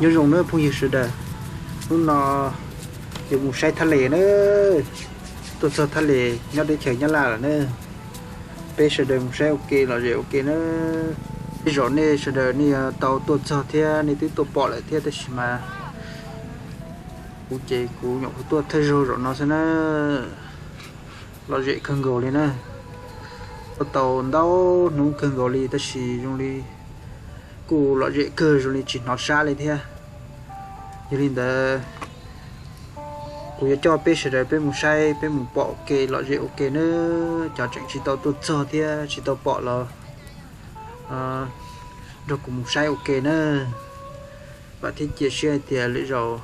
Nyob zoo nawb phooj ywg sawv daws, hnub no yuav mus saib thaj les na, tuaj txog thaj les nyob teb chaws Nyab Laj lawm na. Peb sawv daws mus saib ua ke lom zem ua ke na. Tej zaum nej sawv daws nej yuav tau tuaj txog thiab nej twb tuaj pom lawm thiab tab sis mas kuv ces kuv nyuam qhuav tuaj thawj zaug zaum no xwb na. Lom zem kawg nkaus li na. Tuaj tau ntau hnub kawg nkaus li tab sis zoo li kuj lom zem kawg zoo li tsis hnov sab li thiab. Yog li ntawd kuv yuav coj peb sawv daws peb mus saib peb mus pom ua ke lom zem ua ke na. Cov tseem tsis tau tuaj txog thiab tsis tau pom los nrog kuv mus saib ua ke na. Vam thiab cia siab hais tias lwm zaus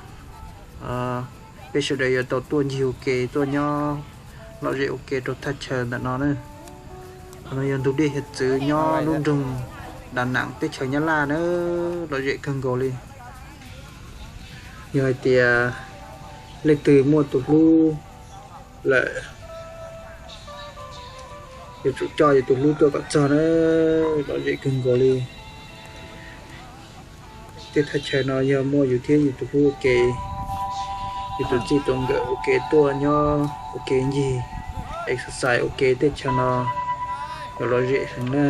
peb sawv daws yuav tau tuaj ncig ua ke tuaj nyob lom zem ua ke rau thaj chaw ntawm no na. Qhov no yog ntug dej hiav txwv nyob lub nroog Đà Nẵng teb chaws Nyab Laj na, lom zem kawg nkaus li. Yog hais tias leej twg muaj tus hlub lawm, yuav tsum coj yus tus hlub tuaj kom txog na, lom zem kawg nkaus li. Tej thaj chaw no yog muaj yus thiab yus tus hlub ua ke, yus tus txij tus nkawm ua ke tuaj nyob ua ke ncig exercise ua ke tej chaw no yuav lom zem heev na.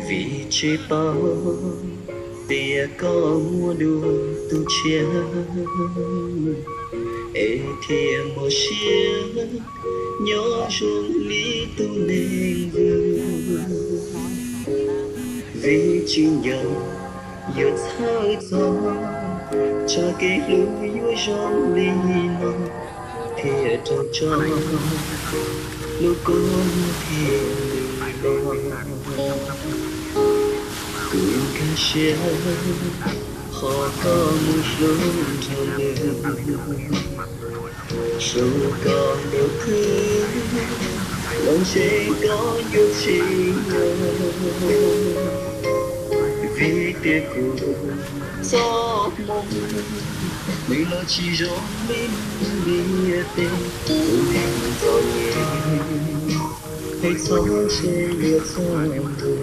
Vim tsis paub tias koj muaj dua tus tshiab, es thiaj muaj siab nyob zoo li tus neeg vwm. Vim tsis nco yuav txhawj txog tsam kev hlub yuav zoo li no, thiaj raug tso hlub koj muaj thiaj lwj los. Kuv nkag siab qhov koj mus hlub nrog nws, hlub koj npaum twg los ntshe koj yuav tsis nco. Vim tias kuv txoj hmoo nws los tsis zoo li ntiaj teb, kuv niam txom nyem pheej txhob ntshe yuav txog ntua.